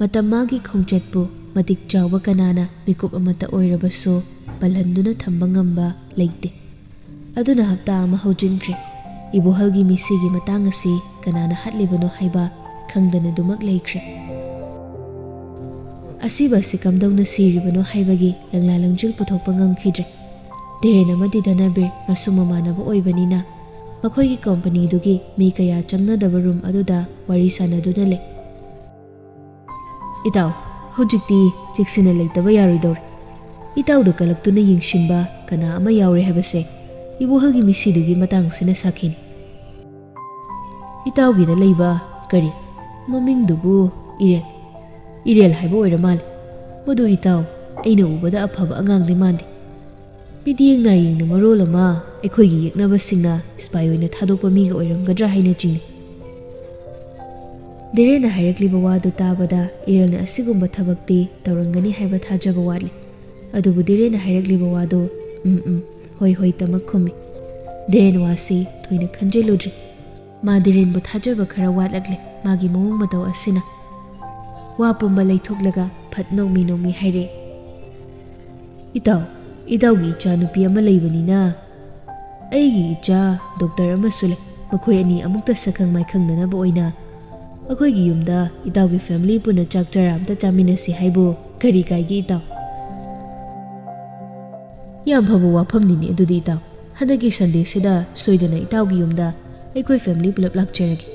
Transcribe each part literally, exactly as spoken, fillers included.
ꯃꯇꯝ ꯃꯥꯒꯤ ꯈꯣꯡꯆꯠꯄꯨ ꯃꯇꯤꯛ ꯆꯥꯎꯕ ꯀꯅꯥꯅ ꯃꯤꯀꯨꯞ ꯑꯃꯠꯇ ꯑꯣꯏꯔꯕꯁꯨ ꯄꯜꯍꯟꯗꯨꯅ ꯊꯝꯕ ꯉꯝꯕ ꯂꯩꯇꯦ꯫ ꯑꯗꯨꯅ ꯍꯞꯇꯥ ꯑꯃ ꯍꯧꯖꯤꯟꯈ꯭ꯔꯦ꯫ ꯏꯕꯣꯍꯜꯒꯤ ꯃꯤꯁꯤꯒꯤ ꯃꯇꯥꯡ ꯑꯁꯤ ꯀꯅꯥꯅ ꯍꯥꯠꯂꯤꯕꯅꯣ ꯍꯥꯏꯕ ꯈꯪꯗꯅꯗꯨꯃꯛ ꯂꯩꯈ꯭ꯔꯦ꯫ ꯑꯁꯤꯕ ꯑꯁꯤ ꯀꯝꯗꯧꯅ ꯁꯤꯔꯤꯕꯅꯣ ꯍꯥꯏꯕꯒꯤ ꯂꯪꯂꯥ ꯂꯪꯖꯤꯜ ꯄꯨꯊꯣꯛꯄ ꯉꯝꯈꯤꯗ꯭ꯔꯦ꯫ ꯙꯤꯔꯦꯟ ꯑꯃꯗꯤ ꯙꯅꯕꯤꯔ ꯃꯁꯨꯡ ꯃꯃꯥꯟꯅꯕ ꯑꯣꯏꯕꯅꯤꯅ ꯃꯈꯣꯏꯒꯤ ꯀꯝꯄꯅꯤꯗꯨꯒꯤ ꯃꯤ ꯀꯌꯥ ꯆꯪꯅꯗꯕ ꯔꯨꯝ ꯑꯗꯨꯗ ꯋꯥꯔꯤ ꯁꯥꯟꯅꯗꯨꯅ ꯂꯩ꯫ "ꯏꯇꯥꯎ, ꯍꯧꯖꯤꯛꯇꯤ ꯆꯦꯛꯁꯤꯟꯅ ꯂꯩꯇꯕ ꯌꯥꯔꯣꯏꯗꯧꯔꯦ꯫ ꯏꯇꯥꯎꯗ ꯀꯂꯛꯇꯨꯅ ꯌꯦꯡꯁꯤꯟꯕ ꯀꯅꯥ ꯑꯃ ꯌꯥꯎꯔꯦ ꯍꯥꯏꯕꯁꯦ ꯏꯕꯣꯍꯜꯒꯤ ꯃꯤꯁꯤꯗꯨꯒꯤ ꯃꯇꯥꯡꯁꯤꯅ ꯁꯥꯈꯤꯅꯤ꯫" "ꯏꯇꯥꯎꯒꯤꯗ ꯂꯩꯕ ꯀꯔꯤ? ꯃꯃꯤꯡꯗꯨꯕꯨ ꯏꯔꯦꯜ꯫ ꯏꯔꯦꯜ ꯍꯥꯏꯕ ꯑꯣꯏꯔ ꯃꯥꯜꯂꯦ꯫ ꯃꯗꯨ ꯏꯇꯥꯎ, ꯑꯩꯅ ꯎꯕꯗ ꯑꯐꯕ ꯑꯉꯥꯡꯗꯤ ꯃꯥꯟꯗꯦ꯫ ꯃꯤꯠꯌꯦꯡ ꯅꯥꯌꯦꯡꯅ ꯃꯔꯣꯜ ꯑꯃ ꯑꯩꯈꯣꯏꯒꯤ ꯌꯦꯛꯅꯕꯁꯤꯡꯅ ꯁꯤꯄꯥꯏ ꯑꯣꯏꯅ ꯊꯥꯗꯣꯛꯄ ꯃꯤꯒ ꯑꯣꯏꯔꯝꯒꯗ꯭ꯔꯥ ꯍꯥꯏꯅ ꯆꯤꯡꯅꯩ꯫" ꯙꯤꯔꯦꯟꯅ ꯍꯥꯏꯔꯛꯂꯤꯕ ꯋꯥꯗꯨ ꯇꯥꯕꯗ ꯏꯔꯦꯜꯅ ꯑꯁꯤꯒꯨꯝꯕ ꯊꯕꯛꯇꯤ ꯇꯧꯔꯝꯒꯅꯤ ꯍꯥꯏꯕ ꯊꯥꯖꯕ ꯋꯥꯠꯂꯤ꯫ ꯑꯗꯨꯕꯨ ꯙꯤꯔꯦꯟꯅ ꯍꯥꯏꯔꯛꯂꯤꯕ ꯋꯥꯗꯨ "ꯎꯝ, ꯎꯝ, ꯍꯣꯏ, ꯍꯣꯏ" ꯇꯃꯛ ꯈꯨꯝꯃꯤ꯫ ꯙꯤꯔꯦꯟ ꯋꯥꯁꯤ ꯊꯣꯏꯅ ꯈꯟꯖꯤꯜꯂꯨꯗ꯭ꯔꯤ꯫ ꯃꯥ ꯙꯤꯔꯦꯟꯕꯨ ꯊꯥꯖꯕ ꯈꯔ ꯋꯥꯠꯂꯛꯂꯦ ꯃꯥꯒꯤ ꯃꯑꯣꯡ ꯃꯇꯧ ꯑꯁꯤꯅ꯫ ꯋꯥ ꯄꯨꯝꯕ ꯂꯩꯊꯣꯛꯂꯒ ꯐꯠ ꯅꯣꯛꯃꯤ ꯅꯣꯛꯃꯤ ꯍꯥꯏꯔꯛꯏ, "ꯏꯇꯥꯎ, ꯏꯇꯥꯎꯒꯤ ꯏꯆꯥ ꯅꯨꯄꯤ ꯑꯃ ꯂꯩꯕꯅꯤꯅ, ꯑꯩꯒꯤ ꯏꯆꯥ ꯗꯣꯛꯇꯔ ꯑꯃꯁꯨ ꯂꯩ꯫ ꯃꯈꯣꯏ ꯑꯅꯤ ꯑꯃꯨꯛꯇ ꯁꯛꯈꯪ ꯃꯥꯏꯈꯪꯅꯅꯕ ꯑꯣꯏꯅ ꯑꯩꯈꯣꯏꯒꯤ ꯌꯨꯝꯗ ꯏꯇꯥꯎꯒꯤ ꯐꯦꯃꯤꯂꯤ ꯄꯨꯟꯅ ꯆꯥꯛ ꯆꯔꯥ ꯑꯝꯇ ꯆꯥꯃꯤꯟꯅꯁꯤ ꯍꯥꯏꯕꯨ ꯀꯔꯤ ꯀꯥꯏꯒꯦ ꯏꯇꯥꯎ?" "ꯌꯥꯝ ꯐꯕ ꯋꯥꯐꯝꯅꯤꯅꯦ ꯑꯗꯨꯗꯤ ꯏꯇꯥꯎ꯫ ꯍꯟꯗꯛꯀꯤ ꯁꯟꯗꯦꯁꯤꯗ ꯁꯣꯏꯗꯅ ꯏꯇꯥꯎꯒꯤ ꯌꯨꯝꯗ ꯑꯩꯈꯣꯏ ꯐꯦꯃꯤꯂꯤ ꯄꯨꯂꯞ ꯂꯥꯛꯆꯔꯒꯦ꯫"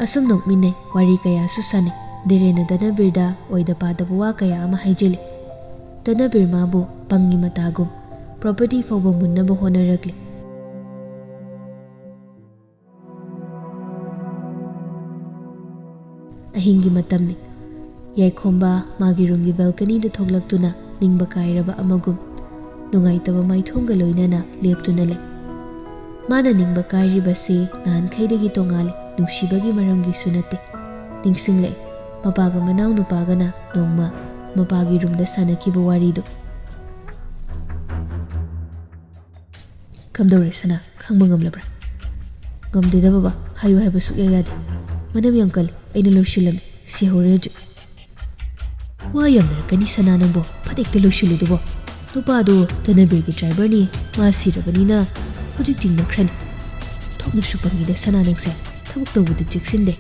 ꯑꯁꯨꯝ ꯅꯣꯛꯃꯤꯟꯅꯩ, ꯋꯥꯔꯤ ꯀꯌꯥꯁꯨ ꯁꯥꯟꯅꯩ꯫ ꯙꯤꯔꯦꯟꯅ ꯙꯅꯕꯤꯔꯗ ꯑꯣꯏꯗ ꯄꯥꯗꯕ ꯋꯥ ꯀꯌꯥ ꯑꯃ ꯍꯥꯏꯖꯤꯜꯂꯤ꯫ ꯙꯅꯕꯤꯔ ꯃꯥꯕꯨ ꯄꯪꯉꯤ ꯃꯇꯥꯒꯨꯝ ꯄ꯭ꯔꯣꯄꯔꯇꯤ ꯐꯥꯎꯕ ꯃꯨꯟꯅꯕ ꯍꯣꯠꯅꯔꯛꯂꯤ꯫ ꯑꯍꯤꯡꯒꯤ ꯃꯇꯝꯅꯤ꯫ ꯌꯥꯏꯈꯣꯝꯕ ꯃꯥꯒꯤ ꯔꯨꯝꯒꯤ ꯕꯦꯜꯀꯅꯤꯗ ꯊꯣꯛꯂꯛꯇꯨꯅ ꯅꯤꯡꯕ ꯀꯥꯏꯔꯕ ꯑꯃꯒꯨꯝ ꯅꯨꯡꯉꯥꯏꯇꯕ ꯃꯥꯏꯊꯣꯡꯒ ꯂꯣꯏꯅꯅ ꯂꯦꯞꯇꯨꯅ ꯂꯩ꯫ ꯃꯥꯅ ꯅꯤꯡꯕ ꯀꯥꯏꯔꯤꯕꯁꯤ ꯅꯍꯥꯟꯈꯩꯗꯒꯤ ꯇꯣꯉꯥꯜꯂꯤ, ꯅꯨꯡꯁꯤꯕꯒꯤ ꯃꯔꯝꯒꯤꯁꯨ ꯅꯠꯇꯦ꯫ ꯅꯤꯡꯁꯤꯡꯂꯛꯏ ꯃꯄꯥꯒ ꯃꯅꯥꯎ ꯅꯨꯄꯥꯒꯅ ꯅꯣꯡꯃ ꯃꯄꯥꯒꯤ ꯔꯨꯝꯗ ꯁꯥꯟꯅꯈꯤꯕ ꯋꯥꯔꯤꯗꯨ꯫ "ꯀꯝꯗꯧꯔꯦ ꯁꯅꯥ, ꯈꯪꯕ ꯉꯝꯂꯕ꯭ꯔꯥ?" "ꯉꯝꯗꯦꯗ ꯕꯕꯥ, ꯍꯥꯏꯌꯨ ꯍꯥꯏꯕ ꯁꯨꯛꯌꯥ ꯌꯥꯗꯦ꯫ ꯃꯅꯝ ꯌꯥꯝ ꯀꯜꯂꯤ꯫ ꯑꯩꯅ ꯂꯣꯏꯁꯤꯜꯂꯝꯃꯤ, ꯁꯤꯍꯧꯔꯦ ꯍꯧꯖꯤꯛ꯫ ꯋꯥ ꯌꯥꯝꯅꯔꯛꯀꯅꯤ ꯁꯅꯥ ꯅꯪꯕꯣ, ꯐꯠ ꯍꯦꯛꯇ ꯂꯣꯏꯁꯤꯜꯂꯨꯗꯨꯕꯣ꯫ ꯅꯨꯄꯥꯗꯣ ꯇꯅꯕꯤꯔꯒꯤ ꯗ꯭ꯔꯥꯏꯚꯔꯅꯤ, ꯃꯥ ꯁꯤꯔꯕꯅꯤꯅ ꯍꯧꯖꯤꯛ ꯆꯤꯡꯅꯈ꯭ꯔꯅꯤ꯫ ꯊꯣꯛꯅꯁꯨ ꯄꯪꯉꯤꯗ ꯁꯅꯥ ꯅꯪꯁꯦ, ꯊꯕꯛ ꯇꯧꯕꯗ ꯆꯦꯛꯁꯤꯟꯗꯦ꯫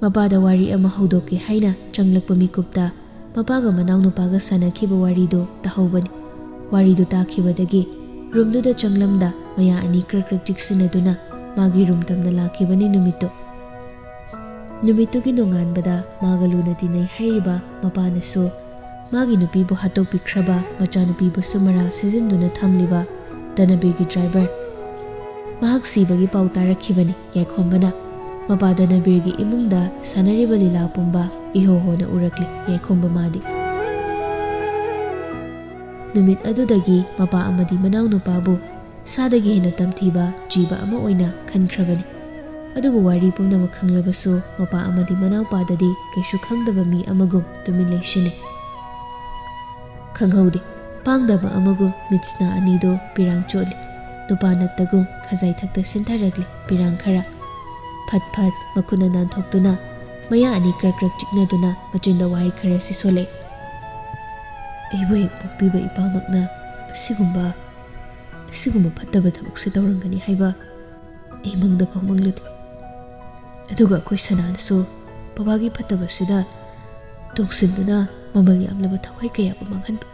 ꯃꯄꯥꯗ ꯋꯥꯔꯤ ꯑꯃ ꯍꯧꯗꯣꯛꯀꯦ ꯍꯥꯏꯅ ꯆꯪꯂꯛꯄ ꯃꯤꯀꯨꯞꯇ ꯃꯄꯥꯒ ꯃꯅꯥꯎꯅꯨꯄꯥꯒ ꯁꯥꯟꯅꯈꯤꯕ ꯋꯥꯔꯤꯗꯨ ꯇꯥꯍꯧꯕꯅꯤ꯫ ꯋꯥꯔꯤꯗꯨ ꯇꯥꯈꯤꯕꯗꯒꯤ ꯔꯨꯝꯗꯨꯗ ꯆꯪꯂꯝꯗ ꯃꯌꯥ ꯑꯅꯤ ꯀ꯭ꯔꯛ ꯀ꯭ꯔꯛ ꯆꯤꯛꯁꯤꯟꯅꯗꯨꯅ ꯃꯥꯒꯤ ꯔꯨꯝ ꯇꯝꯅ ꯂꯥꯛꯈꯤꯕꯅꯤ ꯅꯨꯃꯤꯠꯇꯨ꯫ ꯅꯨꯃꯤꯠꯇꯨꯒꯤ ꯅꯣꯡꯉꯥꯟꯕꯗ ꯃꯥꯒ ꯂꯨꯅ ꯇꯤꯟꯅꯩ ꯍꯥꯏꯔꯤꯕ ꯃꯄꯥꯅꯁꯨ ꯃꯥꯒꯤ ꯅꯨꯄꯤꯕꯨ ꯍꯥꯠꯇꯣꯛꯄꯤꯈ꯭ꯔꯕ ꯃꯆꯥꯅꯨꯄꯤꯕꯨꯁꯨ ꯃꯔꯥꯜ ꯁꯤꯖꯤꯟꯗꯨꯅ ꯊꯝꯂꯤꯕ ꯗꯅꯕꯤꯔꯒꯤ ꯗ꯭ꯔꯥꯏꯚꯔ, ꯃꯍꯥꯛ ꯁꯤꯕꯒꯤ ꯄꯥꯎ ꯇꯥꯔꯛꯈꯤꯕꯅꯤ꯫ ꯌꯥꯏꯈꯣꯝꯕꯅ ꯃꯄꯥ ꯗꯅꯕꯤꯔꯒꯤ ꯏꯃꯨꯡꯗ ꯁꯥꯟꯅꯔꯤꯕ ꯂꯤꯂꯥ ꯄꯨꯝꯕ ꯏꯍꯣ ꯍꯣꯅ ꯎꯔꯛꯂꯤ ꯌꯥꯏꯈꯣꯝꯕ ꯃꯥꯗꯤ꯫ ꯅꯨꯃꯤꯠ ꯑꯗꯨꯗꯒꯤ ꯃꯄꯥ ꯑꯃꯗꯤ ꯃꯅꯥꯎꯅꯨꯄꯥꯕꯨ ꯁꯥꯗꯒꯤ ꯍꯦꯟꯅ ꯇꯝꯊꯤꯕ ꯖꯤꯕ ꯑꯃ ꯑꯣꯏꯅ ꯈꯟꯈ꯭ꯔꯕꯅꯤ꯫ ꯑꯗꯨꯕꯨ ꯋꯥꯔꯤ ꯄꯨꯝꯅꯃꯛ ꯈꯪꯂꯕꯁꯨ ꯃꯄꯥ ꯑꯃꯗꯤ ꯃꯅꯥꯎꯄꯥꯗꯗꯤ ꯀꯩꯁꯨ ꯈꯪꯗꯕ ꯃꯤ ꯑꯃꯒꯨꯝ ꯇꯨꯃꯤꯟ ꯂꯩꯁꯤꯟꯅꯩ꯫ ꯈꯪꯍꯧꯗꯦ, ꯄꯥꯡꯗꯕ ꯑꯃꯒꯨꯝ ꯃꯤꯠꯁꯅꯥ ꯑꯅꯤꯗꯨ ꯄꯤꯔꯥꯡ ꯆꯣꯠꯂꯤ꯫ ꯅꯨꯄꯥ ꯅꯠꯇꯒꯨꯝ ꯈꯖꯥꯏ ꯊꯛꯇ ꯁꯤꯟꯊꯔꯛꯂꯤ ꯄꯤꯔꯥꯡ ꯈꯔ꯫ ꯐꯠ ꯐꯠ ꯃꯈꯨꯠꯅ ꯅꯥꯟꯊꯣꯛꯇꯨꯅ ꯃꯌꯥ ꯑꯅꯤ ꯀ꯭ꯔꯛ ꯀ꯭ꯔꯛ ꯆꯤꯛꯅꯗꯨꯅ ꯃꯆꯤꯟꯗ ꯋꯥꯍꯩ ꯈꯔ ꯁꯤꯁꯣꯜꯂꯛꯏ꯫ ꯑꯩꯕꯨ ꯍꯦꯛ ꯄꯣꯛꯄꯤꯕ ꯏꯄꯥꯃꯛꯅ ꯑꯁꯤꯒꯨꯝꯕ, ꯑꯁꯤꯒꯨꯝꯕ ꯐꯠꯇꯕ ꯊꯕꯛꯁꯦ ꯇꯧꯔꯝꯒꯅꯤ ꯍꯥꯏꯕ ꯑꯩ ꯃꯪꯗ ꯐꯥꯎ ꯃꯪꯂꯨꯗꯦ꯫ ꯑꯗꯨꯒ ꯑꯩꯈꯣꯏ ꯁꯅꯥꯅꯁꯨ ꯕꯕꯥꯒꯤ ꯐꯠꯇꯕꯁꯤꯗ ꯇꯣꯡꯁꯤꯟꯗꯨꯅ ꯃꯃꯜ ꯌꯥꯝꯂꯕ ꯊꯋꯥꯏ ꯀꯌꯥꯕꯨ ꯃꯥꯡꯍꯟꯕ꯫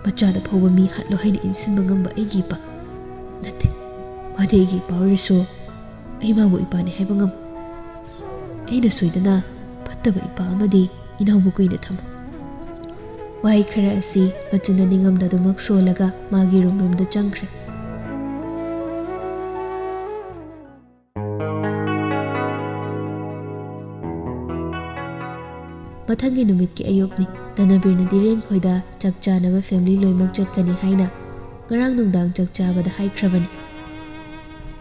ꯃꯆꯥꯗ ꯐꯥꯎꯕ ꯃꯤ ꯍꯥꯠꯂꯣ ꯍꯥꯏꯅ ꯏꯟꯁꯤꯟꯕ ꯉꯝꯕ ꯑꯩꯒꯤ ꯏꯄꯥ ꯅꯠꯇꯦ꯫ ꯃꯥꯗꯤ ꯑꯩꯒꯤ ꯏꯄꯥ ꯑꯣꯏꯔꯁꯨ ꯑꯩ ꯃꯥꯕꯨ ꯏꯄꯥꯅꯤ ꯍꯥꯏꯕ ꯉꯝꯃꯤ꯫ ꯑꯩꯅ ꯁꯣꯏꯗꯅ ꯐꯠꯇꯕ ꯏꯄꯥ ꯑꯃꯗꯤ ꯏꯅꯥꯎꯕꯨ ꯀꯨꯏꯅ ꯊꯝꯃꯣꯏ꯫ ꯋꯥꯍꯩ ꯈꯔ ꯑꯁꯤ ꯃꯆꯤꯟꯗ ꯅꯤꯡꯉꯝꯗꯗꯨꯃꯛ ꯁꯣꯜꯂꯒ ꯃꯥꯒꯤ ꯔꯨꯝ ꯔꯨꯝꯗ ꯆꯪꯈ꯭ꯔꯦ꯫ ꯃꯊꯪꯒꯤ ꯅꯨꯃꯤꯠꯀꯤ ꯑꯌꯨꯛꯅꯤ꯫ ꯇꯅꯕꯤꯔꯅ ꯙꯤꯔꯦꯟ ꯈꯣꯏꯗ ꯆꯥꯛ ꯆꯥꯅꯕ ꯐꯦꯃꯤꯂꯤ ꯂꯣꯏꯅꯃꯛ ꯆꯠꯀꯅꯤ ꯍꯥꯏꯅ ꯉꯔꯥꯡ ꯅꯨꯡꯗꯥꯡ ꯆꯥꯛ ꯆꯥꯕꯗ ꯍꯥꯏꯈ꯭ꯔꯕꯅꯤ꯫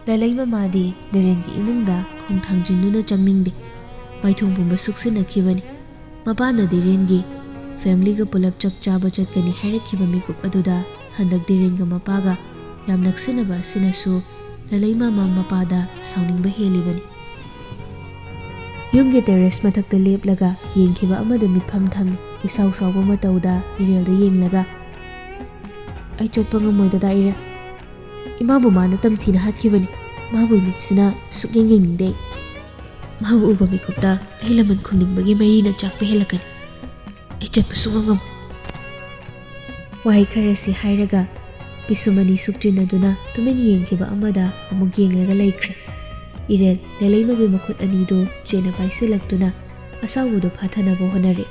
ꯂꯂꯩ ꯃꯃꯥꯗꯤ ꯙꯤꯔꯦꯟꯒꯤ ꯏꯃꯨꯡꯗ ꯈꯣꯡ ꯊꯥꯡꯖꯤꯟꯗꯨꯅ ꯆꯪꯅꯤꯡꯗꯦ꯫ ꯃꯥꯏꯊꯣꯡ ꯄꯨꯝꯕ ꯁꯨꯛꯁꯤꯟꯅꯈꯤꯕꯅꯤ꯫ ꯃꯄꯥꯅ ꯙꯤꯔꯦꯟꯒꯤ ꯐꯦꯃꯤꯂꯤꯒ ꯄꯨꯂꯞ ꯆꯥꯛ ꯆꯥꯕ ꯆꯠꯀꯅꯤ ꯍꯥꯏꯔꯛꯈꯤꯕ ꯃꯤꯀꯨꯞ ꯑꯗꯨꯗ ꯍꯟꯗꯛ ꯙꯤꯔꯦꯟꯒ ꯃꯄꯥꯒ ꯌꯥꯝ ꯅꯛꯁꯤꯟꯅꯕ ꯑꯁꯤꯅꯁꯨ ꯂꯂꯩ ꯃꯃꯥ ꯃꯄꯥꯗ ꯁꯥꯎꯅꯤꯡꯕ ꯍꯦꯜꯂꯤꯕꯅꯤ꯫ ꯌꯨꯝꯒꯤ terrace ꯃꯊꯛꯇ ꯂꯦꯞꯂꯒ ꯌꯦꯡꯈꯤꯕ ꯑꯃꯗ ꯃꯤꯠꯐꯝ ꯊꯝꯃꯤ꯫ ꯏꯁꯥꯎ ꯁꯥꯎꯕ ꯃꯇꯧꯗ ꯏꯔꯦꯜꯗ ꯌꯦꯡꯂꯒ, "ꯑꯩ ꯆꯠꯄ ꯉꯝꯃꯣꯏ, ꯗꯗꯥ ꯏꯔꯦꯜ꯫ ꯏꯃꯥꯕꯨ ꯃꯥꯅ ꯇꯝꯊꯤꯅ ꯍꯥꯠꯈꯤꯕꯅꯤ꯫ ꯃꯥꯕꯨ ꯃꯤꯠꯁꯤꯅ ꯁꯨꯛꯌꯦꯡ ꯌꯦꯡꯅꯤꯡꯗꯦ ꯑꯩ꯫ ꯃꯥꯕꯨ ꯎꯕ ꯃꯤꯀꯨꯞꯇ ꯑꯩ ꯂꯃꯟ ꯈꯨꯝꯅꯤꯡꯕꯒꯤ ꯃꯩꯔꯤꯅ ꯆꯥꯛꯄ ꯍꯦꯜꯂꯛꯀꯅꯤ꯫ ꯑꯩ ꯆꯠꯄ ꯁꯨꯡꯉꯝ ꯉꯝꯃꯣꯏ꯫" ꯋꯥꯍꯩ ꯈꯔꯁꯤ ꯍꯥꯏꯔꯒ ꯄꯤꯁꯨꯝ ꯑꯅꯤ ꯁꯨꯛꯆꯤꯟꯅꯗꯨꯅ ꯇꯨꯃꯤꯟ ꯌꯦꯡꯈꯤꯕ ꯑꯃꯗ ꯑꯃꯨꯛ ꯌꯦꯡꯂꯒ ꯂꯩꯈ꯭ꯔꯦ꯫ ꯏꯔꯦꯜ ꯂꯦꯂꯩꯃꯒꯤ ꯃꯈꯨꯠ ꯑꯅꯤꯗꯨ ꯆꯦꯠꯅ ꯄꯥꯏꯁꯤꯜꯂꯛꯇꯨꯅ ꯑꯁꯥꯎꯕꯗꯨ ꯐꯥꯊꯅꯕ ꯍꯣꯠꯅꯔꯦ꯫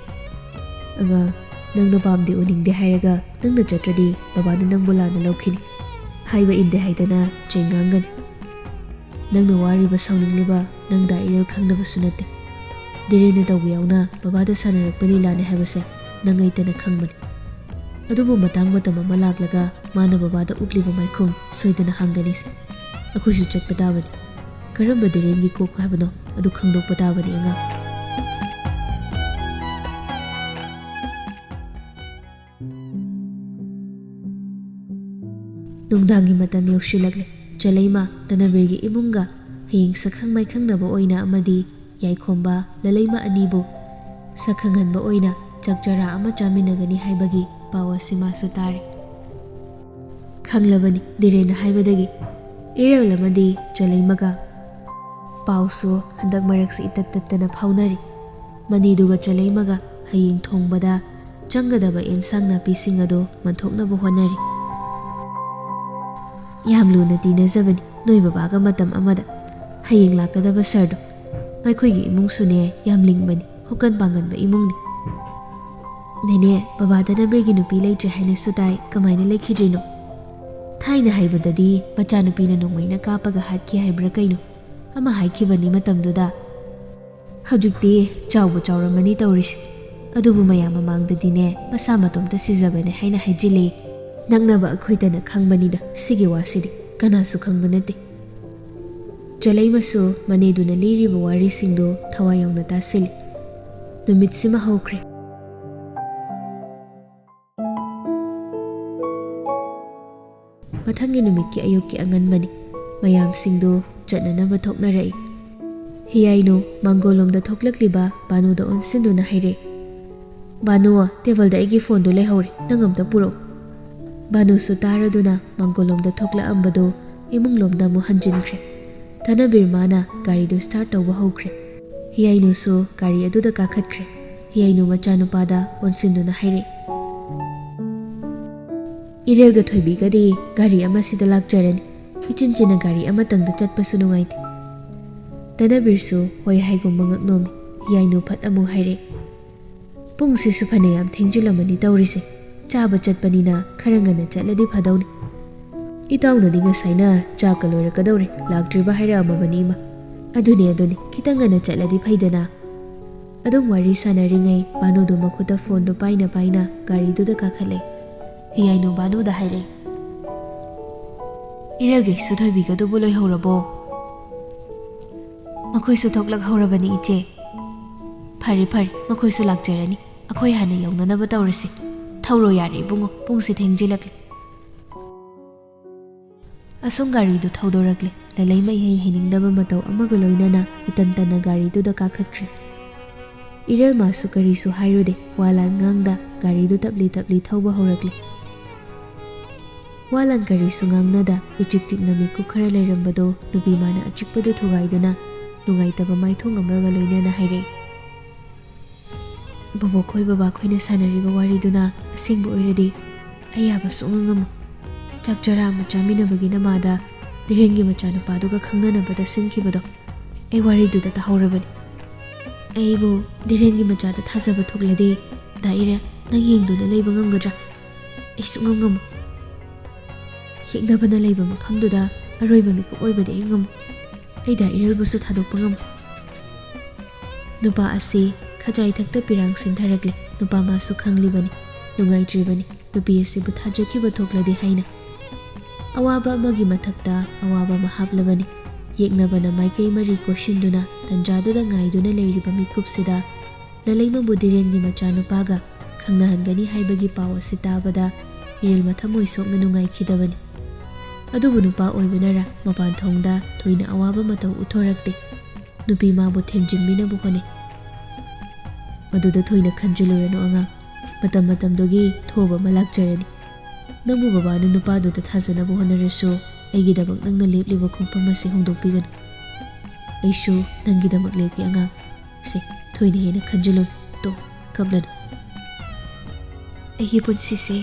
"ꯑꯉꯥꯡ, ꯅꯪꯅ ꯄꯥꯝꯗꯦ ꯎꯅꯤꯡꯗꯦ ꯍꯥꯏꯔꯒ ꯅꯪꯅ ꯆꯠꯇ꯭ꯔꯗꯤ ꯕꯕꯥꯅ ꯅꯪꯕꯨ ꯂꯥꯟꯅ ꯂꯧꯈꯤꯅꯤ꯫ ꯍꯥꯏꯕ ꯏꯟꯗꯦ ꯍꯥꯏꯗꯅ ꯆꯩ ꯉꯥꯡꯒꯅꯤ꯫ ꯅꯪꯅ ꯋꯥꯔꯤꯕ ꯁꯥꯎꯅꯤꯡꯂꯤꯕ ꯅꯪ ꯗꯥ ꯏꯔꯦꯜ ꯈꯪꯗꯕꯁꯨ ꯅꯠꯇꯦ꯫ ꯗꯤꯔꯦꯟꯅ ꯇꯧꯕ ꯌꯥꯎꯅ ꯕꯕꯥꯗ ꯁꯥꯟꯅꯔꯛꯄ ꯂꯤꯂꯥꯅꯤ ꯍꯥꯏꯕꯁꯦ ꯅꯪ ꯑꯩꯇꯅ ꯈꯪꯕꯅꯤ꯫ ꯑꯗꯨꯕꯨ ꯃꯇꯥꯡ ꯃꯇꯝ ꯑꯃ ꯂꯥꯛꯂꯒ ꯃꯥꯅ ꯕꯕꯥꯗ ꯎꯞꯂꯤꯕ ꯃꯥꯏꯈꯨꯝ ꯁꯣꯏꯗꯅ ꯍꯥꯡꯒꯅꯤꯁꯦ꯫ ꯑꯩꯈꯣꯏꯁꯨ ꯆꯠꯄ ꯇꯥꯕꯅꯤ꯫ ꯀꯔꯝꯕ ꯗꯤꯔꯦꯟꯒꯤ ꯀꯣꯛ ꯍꯥꯏꯕꯅꯣ ꯑꯗꯨ ꯈꯪꯗꯣꯛꯄ ꯇꯥꯕꯅꯤ ꯑꯉꯥꯡ꯫" ꯅꯨꯡꯗꯥꯡꯒꯤ ꯃꯇꯝ ꯌꯧꯁꯤꯜꯂꯛꯂꯦ꯫ ꯆꯂꯩꯃ ꯇꯅꯕꯤꯔꯒꯤ ꯏꯃꯨꯡꯒ ꯍꯌꯦꯡ ꯁꯛꯈꯪ ꯃꯥꯏꯈꯪꯅꯕ ꯑꯣꯏꯅ ꯑꯃꯗꯤ ꯌꯥꯏꯈꯣꯝꯕ ꯂꯂꯩꯃ ꯑꯅꯤꯕꯨ ꯁꯛꯈꯪꯍꯟꯕ ꯑꯣꯏꯅ ꯆꯥꯛ ꯆꯔꯥ ꯑꯃ ꯆꯥꯃꯤꯟꯅꯒꯅꯤ ꯍꯥꯏꯕꯒꯤ ꯄꯥꯎ ꯑꯁꯤ ꯃꯥꯁꯨ ꯇꯥꯔꯦ꯫ ꯈꯪꯂꯕꯅꯤ ꯗꯤꯔꯦꯟꯅ ꯍꯥꯏꯕꯗꯒꯤ ꯏꯔꯦꯜ ꯑꯃꯗꯤ ꯆꯂꯩꯃꯒ ꯄꯥꯎꯁꯨ ꯍꯟꯗꯛ ꯃꯔꯛꯁꯤ ꯏꯇꯠ ꯇꯠꯇꯅ ꯐꯥꯎꯅꯔꯤ꯫ ꯃꯅꯤꯗꯨꯒ ꯆꯂꯩꯃꯒ ꯍꯌꯦꯡ ꯊꯣꯡꯕꯗ ꯆꯪꯒꯗꯕ ꯑꯦꯟꯁꯥꯡ ꯅꯥꯄꯤꯁꯤꯡ ꯑꯗꯨ ꯃꯟꯊꯣꯛꯅꯕ ꯍꯣꯠꯅꯔꯤ꯫ "ꯌꯥꯝ ꯂꯨꯅ ꯇꯤꯟꯅꯖꯕꯅꯤ ꯅꯣꯏ ꯕꯕꯥꯒ ꯃꯇꯝ ꯑꯃꯗ꯫ ꯍꯌꯦꯡ ꯂꯥꯛꯀꯗꯕ ꯁꯥꯔꯗꯣ꯫ ꯃꯈꯣꯏꯒꯤ ꯏꯃꯨꯡꯁꯨꯅꯦ ꯌꯥꯝ ꯂꯤꯡꯕꯅꯤ, ꯍꯣꯀꯟ ꯄꯥꯡꯒꯟꯕ ꯏꯃꯨꯡꯅꯤ꯫ ꯅꯦꯅꯦ, ꯕꯕꯥ ꯇꯅꯕꯤꯔꯒꯤ ꯅꯨꯄꯤ ꯂꯩꯇ꯭ꯔꯦ ꯍꯥꯏꯅꯁꯨ ꯇꯥꯏ, ꯀꯃꯥꯏꯅ ꯂꯩꯈꯤꯗ꯭ꯔꯤꯅꯣ? ꯊꯥꯏꯅ ꯍꯥꯏꯕꯗꯗꯤ ꯃꯆꯥꯅꯨꯄꯤꯅ ꯅꯣꯡꯃꯩꯅ ꯀꯥꯞꯄꯒ ꯍꯥꯠꯈꯤ ꯍꯥꯏꯕ꯭ꯔꯥ ꯀꯩꯅꯣ ꯑꯃ ꯍꯥꯏꯈꯤꯕꯅꯤ ꯃꯇꯝꯗꯨꯗ꯫ ꯍꯧꯖꯤꯛꯇꯤ ꯆꯥꯎꯕꯨ ꯆꯥꯎꯔꯝꯃꯅꯤ ꯇꯧꯔꯤꯁꯦ꯫ ꯑꯗꯨꯕꯨ ꯃꯌꯥꯝ ꯃꯃꯥꯡꯗꯗꯤꯅꯦ ꯃꯁꯥ ꯃꯇꯣꯝꯇ ꯁꯤꯖꯕꯅꯦ ꯍꯥꯏꯅ ꯍꯥꯏꯖꯤꯜꯂꯤ꯫ ꯅꯛꯅꯕ ꯑꯩꯈꯣꯏꯇꯅ ꯈꯪꯕꯅꯤꯗ ꯁꯤꯒꯤ ꯋꯥꯁꯤꯗꯤ꯫ ꯀꯅꯥꯁꯨ ꯈꯪꯕ ꯅꯠꯇꯦ꯫" ꯆꯂꯩꯃꯁꯨ ꯃꯅꯦꯗꯨꯅ ꯂꯤꯔꯤꯕ ꯋꯥꯔꯤꯁꯤꯡꯗꯨ ꯊꯋꯥꯏ ꯌꯥꯎꯅ ꯇꯥꯁꯤꯜꯂꯤ꯫ ꯅꯨꯃꯤꯠꯁꯤꯃ ꯍꯧꯈ꯭ꯔꯦ꯫ ꯃꯊꯪꯒꯤ ꯅꯨꯃꯤꯠꯀꯤ ꯑꯌꯨꯛꯀꯤ ꯑꯉꯟꯕꯅꯤ꯫ ꯃꯌꯥꯝꯁꯤꯡꯗꯨ ꯆꯠꯅꯅꯕ ꯊꯣꯛꯅꯔꯛꯏ꯫ ꯍꯤꯌꯥꯏꯅꯨ ꯃꯥꯡꯒꯣꯜꯂꯣꯝꯗ ꯊꯣꯛꯂꯛꯂꯤꯕ ꯕꯥꯅꯨꯗ ꯑꯣꯟꯁꯤꯟꯗꯨꯅ ꯍꯥꯏꯔꯦ, "ꯕꯥꯅꯨ, ꯇꯦꯕꯜꯗ ꯑꯩꯒꯤ ꯐꯣꯟꯗꯨ ꯂꯩꯍꯧꯔꯦ, ꯅꯪ ꯑꯝꯇ ꯄꯨꯔꯛꯎ꯫" ꯕꯥꯅꯨꯁꯨ ꯇꯥꯔꯗꯨꯅ ꯃꯥꯡꯒꯣꯜꯂꯣꯝꯗ ꯊꯣꯛꯂꯛꯑꯝꯕꯗꯨ ꯏꯃꯨꯡꯂꯣꯝꯗ ꯑꯃꯨꯛ ꯍꯟꯖꯤꯟꯈ꯭ꯔꯦ꯫ ꯙꯅꯕꯤꯔ ꯃꯥꯅ ꯒꯥꯔꯤꯗꯨ ꯁ꯭ꯇꯥꯔꯠ ꯇꯧꯕ ꯍꯧꯈ꯭ꯔꯦ꯫ ꯍꯤꯌꯥꯏꯅꯨꯁꯨ ꯒꯥꯔꯤ ꯑꯗꯨꯗ ꯀꯥꯈꯠꯈ꯭ꯔꯦ꯫ ꯍꯤꯌꯥꯏꯅꯨ ꯃꯆꯥꯅꯨꯄꯥꯗ ꯑꯣꯟꯁꯤꯟꯗꯨꯅ ꯍꯥꯏꯔꯦ, "ꯏꯔꯦꯜꯒ ꯊꯣꯏꯕꯤꯒꯗꯤ ꯒꯥꯔꯤ ꯑꯃꯁꯤꯗ ꯂꯥꯛꯆꯔꯅꯤ꯫ ꯏꯆꯤꯟ ꯆꯤꯟꯅ ꯒꯥꯔꯤ ꯑꯃꯇꯪꯗ ꯆꯠꯄꯁꯨ ꯅꯨꯡꯉꯥꯏꯇꯦ꯫" ꯙꯅꯕꯤꯔꯁꯨ ꯍꯣꯏ ꯍꯥꯏꯒꯨꯝꯕ ꯉꯛꯅꯣꯝꯃꯤ꯫ ꯍꯤꯌꯥꯏꯅꯨ ꯐꯠ ꯑꯃꯨꯛ ꯍꯥꯏꯔꯦ, "ꯄꯨꯡꯁꯤꯁꯨ ꯐꯅꯌꯥꯝ ꯊꯦꯡꯖꯤꯜꯂꯝꯃꯅꯤ ꯇꯧꯔꯤꯁꯦ꯫ ꯆꯥꯕ ꯆꯠꯄꯅꯤꯅ ꯈꯔ ꯉꯟꯅ ꯆꯠꯂꯗꯤ ꯐꯗꯧꯅꯤ꯫" "ꯏꯇꯥꯎꯅꯗꯤ ꯉꯁꯥꯏꯅ ꯆꯥꯛꯀ ꯂꯣꯏꯔꯛꯀꯗꯧꯔꯦ, ꯂꯥꯛꯇ꯭ꯔꯤꯕ ꯍꯥꯏꯔꯛꯑꯝꯃꯕꯅꯤ ꯏꯃꯥ꯫" "ꯑꯗꯨꯅꯤ, ꯑꯗꯨꯅꯤ, ꯈꯤꯇꯪ ꯉꯟꯅ ꯆꯠꯂꯗꯤ ꯐꯩꯗꯅ꯫" ꯑꯗꯨꯝ ꯋꯥꯔꯤ ꯁꯥꯟꯅꯔꯤꯉꯩ ꯕꯥꯅꯨꯗꯨ ꯃꯈꯨꯠꯇ ꯐꯣꯟꯗꯨ ꯄꯥꯏꯅ ꯄꯥꯏꯅ ꯒꯥꯔꯤꯗꯨꯗ ꯀꯥꯈꯠꯂꯦ꯫ ꯍꯤꯌꯥꯏꯅꯨ ꯕꯥꯅꯨꯗ ꯍꯥꯏꯔꯦ, "ꯏꯔꯦꯜꯒꯩꯁꯨ ꯊꯣꯏꯕꯤꯒꯗꯨꯕꯨ ꯂꯣꯏꯍꯧꯔꯕꯣ?" "ꯃꯈꯣꯏꯁꯨ ꯊꯣꯛꯂꯛꯍꯧꯔꯕꯅꯤ ꯏꯆꯦ꯫" "ꯐꯔꯦ ꯐꯔꯦ, ꯃꯈꯣꯏꯁꯨ ꯂꯥꯛꯆꯔꯅꯤ꯫ ꯑꯩꯈꯣꯏ ꯍꯥꯟꯅ ꯌꯧꯅꯅꯕ ꯇꯧꯔꯁꯤ꯫ ꯊꯧꯔꯣ ꯌꯥꯔꯦ ꯏꯕꯨꯡꯉꯣ, ꯄꯨꯡꯁꯤ ꯊꯦꯡꯖꯤꯜꯂꯛꯂꯦ꯫" ꯑꯁꯨꯝ ꯒꯥꯔꯤꯗꯨ ꯊꯧꯗꯣꯔꯛꯂꯦ꯫ ꯂꯂꯩꯃ ꯏꯍꯩ ꯍꯩꯅꯤꯡꯗꯕ ꯃꯇꯧ ꯑꯃꯒ ꯂꯣꯏꯅꯅ ꯏꯇꯟ ꯇꯟꯅ ꯒꯥꯔꯤꯗꯨꯗ ꯀꯥꯈꯠꯈ꯭ꯔꯦ꯫ ꯏꯔꯦꯜꯃꯥꯁꯨ ꯀꯔꯤꯁꯨ ꯍꯥꯏꯔꯨꯗꯦ, ꯋꯥ ꯂꯥꯟ ꯉꯥꯡꯗ ꯒꯥꯔꯤꯗꯨ ꯇꯞꯂꯤ ꯇꯞꯂꯤ ꯊꯧꯕ ꯍꯧꯔꯛꯂꯦ꯫ ꯋꯥ ꯂꯥꯟ ꯀꯔꯤꯁꯨ ꯉꯥꯡꯅꯗ ꯏꯆꯤꯛ ꯆꯤꯛꯅ ꯃꯤꯀꯨꯞ ꯈꯔ ꯂꯩꯔꯝꯕꯗꯨ ꯅꯨꯄꯤ ꯃꯥꯅ ꯑꯆꯤꯛꯄꯗꯨ ꯊꯨꯒꯥꯏꯗꯨꯅ ꯅꯨꯡꯉꯥꯏꯇꯕ ꯃꯥꯏꯊꯣꯡ ꯑꯃꯒ ꯂꯣꯏꯅꯅ ꯍꯥꯏꯔꯛꯏ, "ꯕꯣꯕꯣꯛ ꯈꯣꯏ ꯕꯕꯥ ꯈꯣꯏꯅ ꯁꯥꯟꯅꯔꯤꯕ ꯋꯥꯔꯤꯗꯨꯅ ꯑꯁꯦꯡꯕ ꯑꯣꯏꯔꯗꯤ ꯑꯩ ꯌꯥꯕ ꯁꯨꯡꯉꯝ ꯉꯝꯃꯣꯏ꯫ ꯆꯥꯛ ꯆꯔꯥ ꯑꯃ ꯆꯥꯃꯤꯟꯅꯕꯒꯤ ꯅꯃꯥꯗ ꯙꯤꯔꯦꯟꯒꯤ ꯃꯆꯥꯅꯨꯄꯥꯗꯨꯒ ꯈꯪꯅꯅꯕꯗ ꯁꯤꯟꯈꯤꯕꯗꯣ ꯑꯩ ꯋꯥꯔꯤꯗꯨꯗ ꯇꯥꯍꯧꯔꯕꯅꯤ꯫ ꯑꯩꯕꯨ ꯙꯤꯔꯦꯟꯒꯤ ꯃꯆꯥꯗ ꯊꯥꯖꯕ ꯊꯣꯛꯂꯗꯤ ꯗꯥ ꯏꯔꯦꯜ, ꯅꯪ ꯌꯦꯡꯗꯨꯅ ꯂꯩꯕ ꯉꯝꯒꯗ꯭ꯔꯥ? ꯑꯩ ꯁꯨꯡꯉꯝ ꯉꯝꯃꯣꯏ꯫ ꯌꯦꯛꯅꯕꯅ ꯂꯩꯕ ꯃꯐꯝꯗꯨꯗ ꯑꯔꯣꯏꯕ ꯃꯤꯀꯨꯞ ꯑꯣꯏꯕꯗꯤ ꯑꯩ ꯉꯝꯃꯣꯏ꯫ ꯑꯩ ꯗꯥ ꯏꯔꯦꯜꯕꯨꯁꯨ ꯊꯥꯗꯣꯛꯄ ꯉꯝꯃꯣꯏ꯫" ꯅꯨꯄꯥ ꯑꯁꯤ ꯈꯖꯥꯏ ꯊꯛꯇ ꯄꯤꯔꯥꯡ ꯁꯤꯟꯊꯔꯛꯂꯦ꯫ ꯅꯨꯄꯥ ꯃꯥꯁꯨ ꯈꯪꯂꯤꯕꯅꯤ, ꯅꯨꯡꯉꯥꯏꯇ꯭ꯔꯤꯕꯅꯤ꯫ ꯅꯨꯄꯤ ꯑꯁꯤꯕꯨ ꯊꯥꯖꯈꯤꯕ ꯊꯣꯛꯂꯗꯤ ꯍꯥꯏꯅ꯫ ꯑꯋꯥꯕ ꯑꯃꯒꯤ ꯃꯊꯛꯇ ꯑꯋꯥꯕ ꯑꯃ ꯍꯥꯞꯂꯕꯅꯤ꯫ ꯌꯦꯛꯅꯕꯅ ꯃꯥꯏꯀꯩ ꯃꯔꯤ ꯀꯣꯏꯁꯤꯟꯗꯨꯅ ꯇꯟꯖꯥꯗꯨꯗ ꯉꯥꯏꯗꯨꯅ ꯂꯩꯔꯤꯕ ꯃꯤꯀꯨꯞꯁꯤꯗ ꯂꯂꯩꯃꯕꯨ ꯙꯤꯔꯦꯟꯒꯤ ꯃꯆꯥꯅꯨꯄꯥꯒ ꯈꯪꯅꯍꯟꯒꯅꯤ ꯍꯥꯏꯕꯒꯤ ꯄꯥꯎ ꯑꯁꯤ ꯇꯥꯕꯗ ꯏꯔꯦꯜ ꯃꯊꯃꯣꯏ ꯁꯣꯛꯅ ꯅꯨꯡꯉꯥꯏꯈꯤꯗꯕꯅꯤ꯫ ꯑꯗꯨꯕꯨ ꯅꯨꯄꯥ ꯑꯣꯏꯕꯅꯔ ꯃꯄꯥꯟ ꯊꯣꯡꯗ ꯊꯣꯏꯅ ꯑꯋꯥꯕ ꯃꯇꯧ ꯎꯠꯊꯣꯔꯛꯇꯦ꯫ ꯅꯨꯄꯤ ꯃꯥꯕꯨ ꯊꯦꯝꯖꯤꯟꯕꯤꯅꯕ ꯍꯣꯠꯅꯩ꯫ "ꯃꯗꯨꯗ ꯊꯣꯏꯅ ꯈꯟꯖꯤꯜꯂꯨꯔꯅꯨ ꯑꯉꯥꯡ, ꯃꯇꯝ ꯃꯇꯝꯗꯨꯒꯤ ꯊꯣꯕ ꯑꯃ ꯂꯥꯛꯆꯔꯅꯤ꯫ ꯅꯪꯕꯨ ꯕꯕꯥꯅ ꯅꯨꯄꯥꯗꯨꯗ ꯊꯥꯖꯅꯕ ꯍꯣꯠꯅꯔꯁꯨ ꯑꯩꯒꯤꯗꯃꯛ ꯅꯪꯅ ꯂꯦꯞꯂꯤꯕ ꯈꯣꯡꯐꯝ ꯑꯁꯤ ꯍꯣꯡꯗꯣꯛꯄꯤꯒꯅꯨ꯫ ꯑꯩꯁꯨ ꯅꯪꯒꯤꯗꯃꯛ ꯂꯦꯞꯀꯦ ꯑꯉꯥꯡ꯫ ꯁꯦ, ꯊꯣꯏꯅ ꯍꯦꯟꯅ ꯈꯟꯖꯤꯜꯂꯨꯅꯨ꯫ ꯇꯣ, ꯀꯞꯂꯅꯨ꯫ ꯑꯩꯒꯤ ꯄꯨꯟꯁꯤꯁꯦ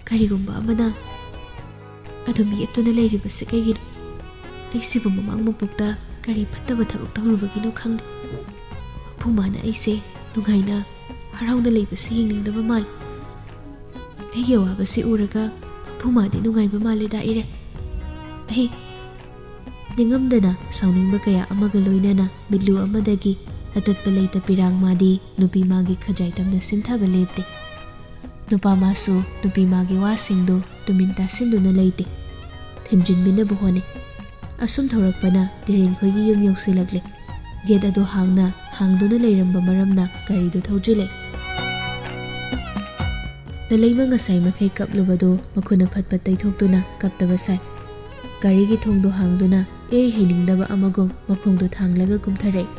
ꯀꯔꯤꯒꯨꯝꯕ ꯑꯃꯅ ꯑꯗꯨꯝ ꯌꯦꯠꯇꯨꯅ ꯂꯩꯔꯤꯕꯁꯤ ꯀꯩꯒꯤꯅꯣ? ꯑꯩꯁꯤꯕꯨ ꯃꯃꯥꯡ ꯃꯄꯣꯛꯇ ꯀꯔꯤ ꯐꯠꯇꯕ ꯊꯕꯛ ꯇꯧꯔꯨꯕꯒꯤꯅꯣ ꯈꯪꯗꯦ꯫ ꯃꯄꯨ ꯃꯥꯅ ꯑꯩꯁꯦ ꯅꯨꯡꯉꯥꯏꯅ ꯍꯔꯥꯎꯅ ꯂꯩꯕꯁꯤ ꯌꯦꯡꯅꯤꯡꯗꯕ ꯃꯥꯜꯂꯤ꯫ ꯑꯩꯒꯤ ꯑꯋꯥꯕꯁꯤ ꯎꯔꯒ ꯃꯄꯨ ꯃꯥꯗꯤ ꯅꯨꯡꯉꯥꯏꯕ ꯃꯥꯜꯂꯦꯗ ꯏꯔꯦ꯫ ꯑꯩ ꯅꯤꯡꯉꯝꯗꯅ ꯁꯥꯎꯅꯤꯡꯕ ꯀꯌꯥ ꯑꯃꯒ ꯂꯣꯏꯅꯅ ꯃꯤꯠꯂꯨ ꯑꯃꯗꯒꯤ ꯑꯇꯠꯄ ꯂꯩꯇ ꯄꯤꯔꯥꯡ ꯃꯥꯗꯤ ꯅꯨꯄꯤ ꯃꯥꯒꯤ ꯈꯖꯥꯏ ꯇꯝꯅ ꯁꯤꯟꯊꯕ ꯂꯦꯞꯇꯦ꯫ ꯅꯨꯄꯥ ꯃꯥꯁꯨ ꯅꯨꯄꯤ ꯃꯥꯒꯤ ꯋꯥꯁꯤꯡꯗꯨ ꯇꯨꯃꯤꯟ ꯇꯥꯁꯤꯟꯗꯨꯅ ꯂꯩꯇꯦ꯫ ꯊꯦꯝꯖꯤꯟꯕꯤꯅꯕ ꯍꯣꯠꯅꯩ꯫ ꯑꯁꯨꯝ ꯊꯧꯔꯛꯄꯅ ꯙꯤꯔꯦꯟ ꯈꯣꯏꯒꯤ ꯌꯨꯝ ꯌꯧꯁꯤꯜꯂꯛꯂꯦ꯫ ꯒꯦꯠ ꯑꯗꯨ ꯍꯥꯡꯅ ꯍꯥꯡꯗꯨꯅ ꯂꯩꯔꯝꯕ ꯃꯔꯝꯅ ꯒꯥꯔꯤꯗꯨ ꯊꯧꯖꯤꯜꯂꯦ꯫ ꯂꯂꯩꯃ ꯉꯁꯥꯏ ꯃꯈꯩ ꯀꯞꯂꯨꯕꯗꯨ ꯃꯈꯨꯠꯅ ꯐꯠ ꯐꯠ ꯇꯩꯊꯣꯛꯇꯨꯅ ꯀꯞꯇꯕ ꯁꯥꯏ꯫ ꯒꯥꯔꯤꯒꯤ ꯊꯣꯡꯗꯨ ꯍꯥꯡꯗꯨꯅ ꯏꯍꯩ ꯍꯩꯅꯤꯡꯗꯕ ꯑꯃꯒꯨꯝ ꯃꯈꯣꯡꯗꯨ ꯊꯥꯡꯂꯒ ꯀꯨꯝꯊꯔꯛꯏ꯫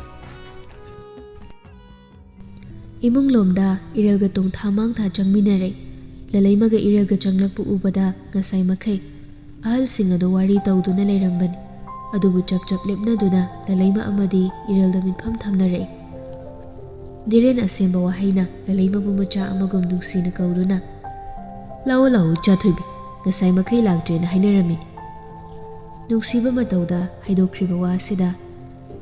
ꯏꯃꯨꯡ ꯂꯣꯝꯗ ꯏꯔꯦꯜꯒ ꯇꯣꯡꯊꯥ ꯃꯥꯡꯊꯥ ꯆꯪꯃꯤꯟꯅꯔꯦ꯫ ꯂꯂꯩꯃꯒ ꯏꯔꯦꯜꯒ ꯆꯪꯂꯛꯄ ꯎꯕꯗ ꯉꯁꯥꯏ ꯃꯈꯩ ꯑꯍꯜꯁꯤꯡ ꯑꯗꯨ ꯋꯥꯔꯤ ꯇꯧꯗꯨꯅ ꯂꯩꯔꯝꯕꯅꯤ꯫ ꯑꯗꯨꯕꯨ ꯆꯞ ꯆꯞ ꯂꯦꯞꯅꯗꯨꯅ ꯂꯂꯩꯃ ꯑꯃꯗꯤ ꯏꯔꯦꯜꯗ ꯃꯤꯠꯐꯝ ꯊꯝꯅꯔꯛꯏ꯫ ꯙꯤꯔꯦꯟ ꯑꯁꯦꯡꯕ ꯋꯥꯍꯩꯅ ꯂꯂꯩꯃꯕꯨ ꯃꯆꯥ ꯑꯃꯒꯨꯝ ꯅꯨꯡꯁꯤꯅ ꯀꯧꯗꯨꯅ, "ꯂꯥꯛꯑꯣ, ꯂꯥꯛꯑꯣ, ꯏꯆꯥ ꯊꯣꯏꯕꯤ, ꯉꯁꯥꯏ ꯃꯈꯩ ꯂꯥꯛꯇ꯭ꯔꯦꯅ ꯍꯥꯏꯅꯔꯝꯃꯤꯅꯤ"꯫ ꯅꯨꯡꯁꯤꯕ ꯃꯇꯧꯗ ꯍꯥꯏꯗꯣꯛꯈ꯭ꯔꯤꯕ ꯋꯥ ꯑꯁꯤꯗ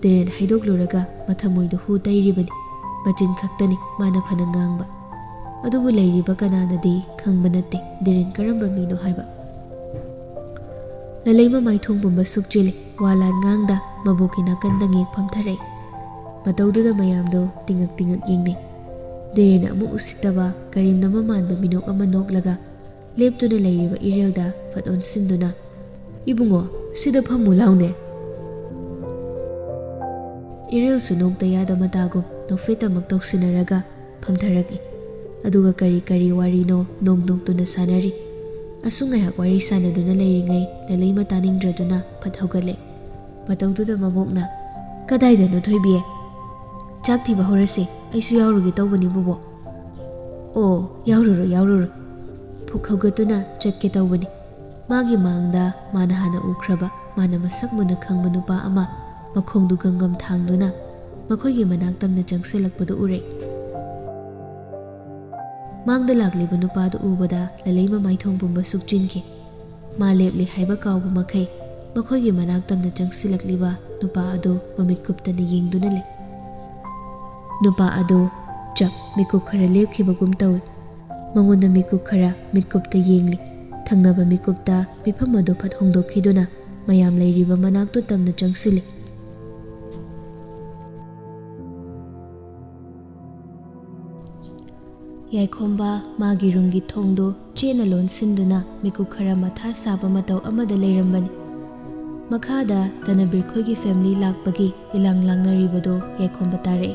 ꯙꯤꯔꯦꯟ ꯍꯥꯏꯗꯣꯛꯂꯨꯔꯒ ꯃꯊꯃꯣꯏꯗ ꯍꯨ ꯇꯩꯔꯤꯕꯅꯤ꯫ ꯃꯆꯤꯟ ꯈꯛꯇꯅꯤ ꯃꯥꯅ ꯐꯅ ꯉꯥꯡꯕ꯫ ꯑꯗꯨꯕꯨ ꯂꯩꯔꯤꯕ ꯀꯅꯥꯅꯗꯤ ꯈꯪꯕ ꯅꯠꯇꯦ ꯙꯤꯔꯦꯟ ꯀꯔꯝꯕ ꯃꯤꯅꯣ ꯍꯥꯏꯕ꯫ ꯂꯂꯩꯃ ꯃꯥꯏꯊꯣꯡ ꯄꯨꯝꯕ ꯁꯨꯛꯆꯤꯜꯂꯤ꯫ ꯋꯥ ꯂꯥꯟ ꯉꯥꯡꯗ ꯃꯕꯣꯛꯀꯤ ꯅꯥꯀꯟꯗ ꯉꯦꯛ ꯐꯝꯊꯔꯛꯏ꯫ ꯃꯇꯧꯗꯨꯗ ꯃꯌꯥꯝꯗꯣ ꯇꯤꯉꯛ ꯇꯤꯉꯛ ꯌꯦꯡꯅꯩ꯫ ꯙꯤꯔꯦꯟꯅ ꯑꯃꯨꯛ ꯎꯁꯤꯠꯇꯕ ꯀꯔꯦꯝꯅꯕ ꯃꯥꯟꯕ ꯃꯤꯅꯣꯛ ꯑꯃ ꯅꯣꯛꯂꯒ ꯂꯦꯞꯇꯨꯅ ꯂꯩꯔꯤꯕ ꯏꯔꯦꯜꯗ ꯐꯠ ꯑꯣꯟꯁꯤꯟꯗꯨꯅ, "ꯏꯕꯨꯡꯉꯣ, ꯁꯤꯗ ꯐꯝꯃꯨ ꯂꯥꯎꯅꯦ"꯫ ꯏꯔꯦꯜꯁꯨ ꯅꯣꯛꯇ ꯌꯥꯗ ꯃꯇꯥꯒꯨꯝ ꯅꯣꯛꯐꯦꯠ ꯑꯃꯛ ꯇꯧꯁꯤꯟꯅꯔꯒ ꯐꯝꯊꯔꯛꯏ꯫ ꯑꯗꯨꯒ ꯀꯔꯤ ꯀꯔꯤ ꯋꯥꯔꯤꯅꯣ ꯅꯣꯛ ꯅꯣꯛꯇꯨꯅ ꯁꯥꯟꯅꯔꯤ꯫ ꯑꯁꯨꯛ ꯉꯥꯏꯍꯥꯛ ꯋꯥꯔꯤ ꯁꯥꯟꯅꯗꯨꯅ ꯂꯩꯔꯤꯉꯩ ꯂꯂꯩꯃ ꯇꯥꯅꯤꯡꯗ꯭ꯔꯗꯨꯅ ꯐꯠ ꯍꯧꯒꯠꯂꯦ꯫ ꯃꯇꯧꯗꯨꯗ ꯃꯕꯣꯛꯅ, "ꯀꯗꯥꯏꯗꯅꯣ ꯊꯣꯏꯕꯤ? ꯆꯥꯛ ꯊꯤꯕ ꯍꯧꯔꯁꯦ, ꯑꯩꯁꯨ ꯌꯥꯎꯔꯨꯒꯦ ꯇꯧꯕꯅꯤ ꯕꯣꯕꯣꯛ꯫" "ꯑꯣ, ꯌꯥꯎꯔꯨꯔꯣ, ꯌꯥꯎꯔꯨꯔꯣ꯫" ꯐꯨꯛ ꯍꯧꯒꯠꯇꯨꯅ ꯆꯠꯀꯦ ꯇꯧꯕꯅꯤ꯫ ꯃꯥꯒꯤ ꯃꯥꯡꯗ ꯃꯥꯅ ꯍꯥꯟꯅ ꯎꯈ꯭ꯔꯕ, ꯃꯥꯅ ꯃꯁꯛ ꯃꯨꯟꯅ ꯈꯪꯕ ꯅꯨꯄꯥ ꯑꯃ ꯃꯈꯣꯡꯗꯨ ꯒꯝꯒꯝ ꯊꯥꯡꯗꯨꯅ ꯃꯈꯣꯏꯒꯤ ꯃꯅꯥꯛ ꯇꯝꯅ ꯆꯪꯁꯤꯜꯂꯛꯄꯗꯨ ꯎꯔꯦ꯫ ꯃꯥꯡꯗ ꯂꯥꯛꯂꯤꯕ ꯅꯨꯄꯥꯗꯨ ꯎꯕꯗ ꯂꯂꯩꯃ ꯃꯥꯏꯊꯣꯡ ꯄꯨꯝꯕ ꯁꯨꯛꯆꯤꯟꯈꯤ꯫ ꯃꯥ ꯂꯦꯞꯂꯤ ꯍꯥꯏꯕ ꯀꯥꯎꯕ ꯃꯈꯩ ꯃꯈꯣꯏꯒꯤ ꯃꯅꯥꯛ ꯇꯝꯅ ꯆꯪꯁꯤꯜꯂꯛꯂꯤꯕ ꯅꯨꯄꯥ ꯑꯗꯨ ꯃꯃꯤꯠ ꯀꯨꯞꯇꯅ ꯌꯦꯡꯗꯨꯅ ꯂꯩ꯫ ꯅꯨꯄꯥ ꯑꯗꯨ ꯆꯞ ꯃꯤꯀꯨꯞ ꯈꯔ ꯂꯦꯞꯈꯤꯕꯒꯨꯝ ꯇꯧꯏ꯫ ꯃꯉꯣꯟꯗ ꯃꯤꯀꯨꯞ ꯈꯔ ꯃꯤꯠꯀꯨꯞꯇ ꯌꯦꯡꯂꯤ꯫ ꯊꯪꯅꯕ ꯃꯤꯀꯨꯞꯇ ꯃꯤꯐꯝ ꯑꯗꯨ ꯐꯠ ꯍꯣꯡꯗꯣꯛꯈꯤꯗꯨꯅ ꯃꯌꯥꯝ ꯂꯩꯔꯤꯕ ꯃꯅꯥꯛꯇꯨ ꯇꯝꯅ ꯆꯪꯁꯤꯜꯂꯤ꯫ ꯌꯥꯏꯈꯣꯝꯕ ꯃꯥꯒꯤ ꯔꯨꯝꯒꯤ ꯊꯣꯡꯗꯨ ꯆꯦꯠꯅ ꯂꯣꯟꯁꯤꯟꯗꯨꯅ ꯃꯤꯀꯨꯞ ꯈꯔ ꯃꯊꯥ ꯁꯥꯕ ꯃꯇꯧ ꯑꯃꯗ ꯂꯩꯔꯝꯕꯅꯤ꯫ ꯃꯈꯥꯗ ꯇꯅꯕꯤꯔ ꯈꯣꯏꯒꯤ ꯐꯦꯃꯤꯂꯤ ꯂꯥꯛꯄꯒꯤ ꯏꯂꯥꯡ ꯂꯥꯡꯅꯔꯤꯕꯗꯨ ꯌꯥꯏꯈꯣꯝꯕ ꯇꯥꯔꯛꯏ꯫